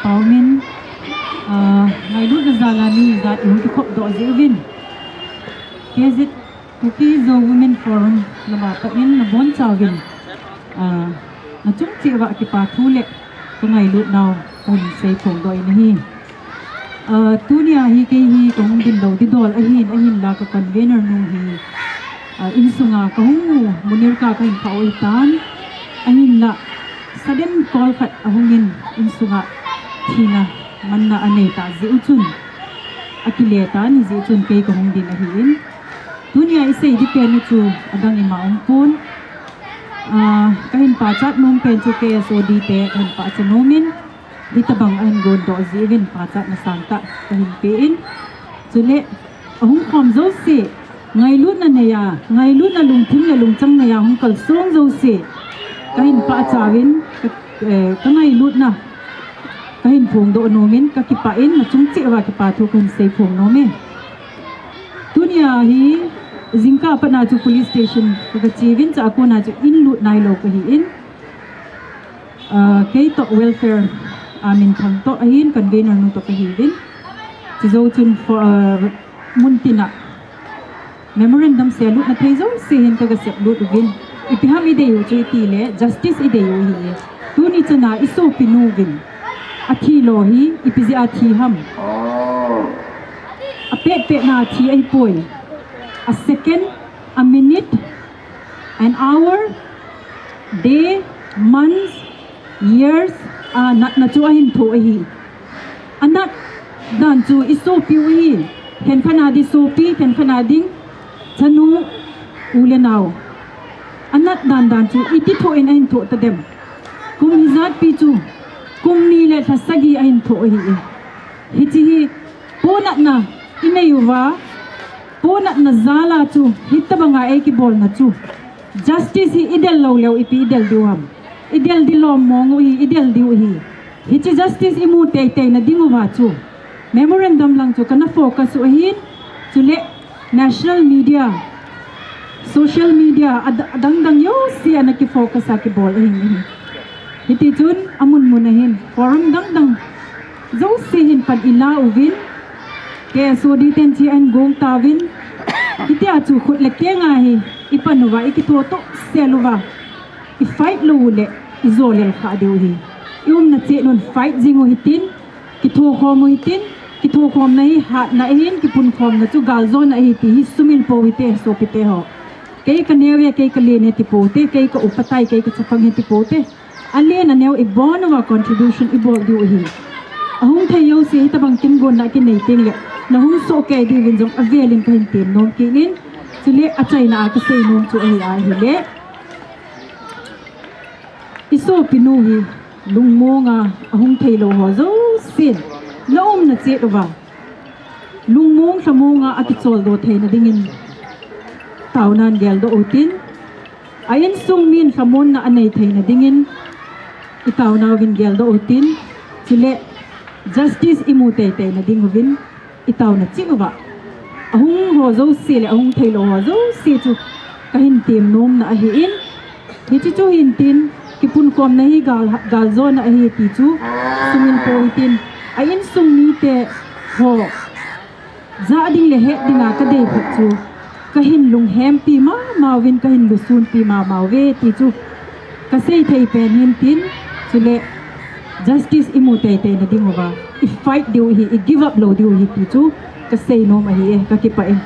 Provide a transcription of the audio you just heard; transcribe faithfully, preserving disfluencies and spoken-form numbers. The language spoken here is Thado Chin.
Paumin, ah, ngailutna jal a mi ijat ihung kikhop doh jeh uvin, K Z, Kuki Zo Women Forum lama pat in nabonchauvin, ah, nachung cheh uva kipa thu le kangailutnau kahin seiphong doh in ahi. Ah, tunia hi kei hi kahung dinlou didol ahin, ahinla ka convener nu hi, ah, insunga kahung u Munirka kahin phah u ahitan, ahinla sudden call khat ahungin insunga thina manna anei tah jeh u chun, akile tan jeh u chun kei kahung din ahin. Tunia isei ding pen u chu adang ima umpon. Ah, kahin pachat nom pen chu K S O D te kahin pachat nomin, hitabang ahin gondoh jeh uvin pachatna sangtah kahin pe in. Chule, ahung khom jouse, ngailutna neiya, ngailutna lungthim le lungchang neiya hung kalsong jouse, kahin pachat uvin, ka, eh, kangailutna kahin phongdoh nomin, kakipah in, nachung cheh uva kipa thu kahin seiphong nome. Tunia hi, jingkah patna chu police station kaga che uvin, chua kona chu inlut nailou kahin. Ah, kei toh welfare, ah, minthang toh ahin, convener nu toh kahiuvin. Chujou chun fo-, ah, muntina memorandum selutna thei jouse hin kaga seplut uvin. Ipi ham idei u chu itile, justice idei u ahi. Tuni chana isopinu vin athi lou hi, ipi jeh a thi ham? Apetpetna thi ahipoi. A second, a minute, an hour, day, months, years, a natna chu ahin thoh ahi. Anat dan chu isopiu ahi. Khenkhat a ding sopi, khenkhat a ding chanu, u le nao. Anat dan dan chu iti thoh in ahin thoh tadem? Kum hijatpi chu, kum ni le lha sagi ahin thoh ahi. Hiche hi ponatna inei uva, ponatna jal a chu hitabanga eikibolna chu justice hi idel lou leu ipi idel diu ham? Idel dilom mong u ahi, idel diu ahi. Hiche justice imu teiteina ding uva chu memorandum lang chu kana focus u ahin, chule national media, social media, ad-, adang dang jouse ana kifocus a kibol ahin ahi. Hitichun amun mun ahin forum dang dang jouse hin pan ila uvin, K S O D ten che ahin gong tauvin, hitia chu khut le keng a hi ipan uva, ikithotoh sel uva, ifight lou uleh ijolel kha diu ahi. Iumna cheh nun fight jing u hitin, kithokhom u hitin, kithokhomna hi hatna ahin, kipunkhomna chu galjona ahi ti hi sumil pou hite, sopite ho. Kei kaneo e, kei kalen e ti poute, kei kaupa tai, kei kachapang e ti poute. Alen aneo ibon uva contribution ibol diu ahi. Ahung thei jouse hitabang kimgonna kinei tengle nahung sohkei diuvin jong avelin kahin tem nom kit in. Chule achaina a kasei nom chu ahi ahile, isopinu hi lungmonga ahung theilou ho jousen naumna cheh uva, lungmong lhamonga akicholdo theina dingin taonan geldoh utin, a insung min lhamonna anei theina dingin itaonauvin geldoh utin, chule justice imu teiteina dinguvin itaona cheh uva, ahung ho jouse le ahung theilou ho jouse chu kahin tem nomna ahin, hiche chu hintin, kipunkhomna hi gal, galjona ahi ti chu sumil pou hitin, a insung mite ho jah ding le het dinga kadei khat chu kahin lunghempi mama uvin, kahin lusunpi mama uve ti chu kasei thei pen hintin, chule justice imu teiteina dinguva ifight diu ahi, igive up lou diu ahi ti chu kasei nom ahi e, kakipah e.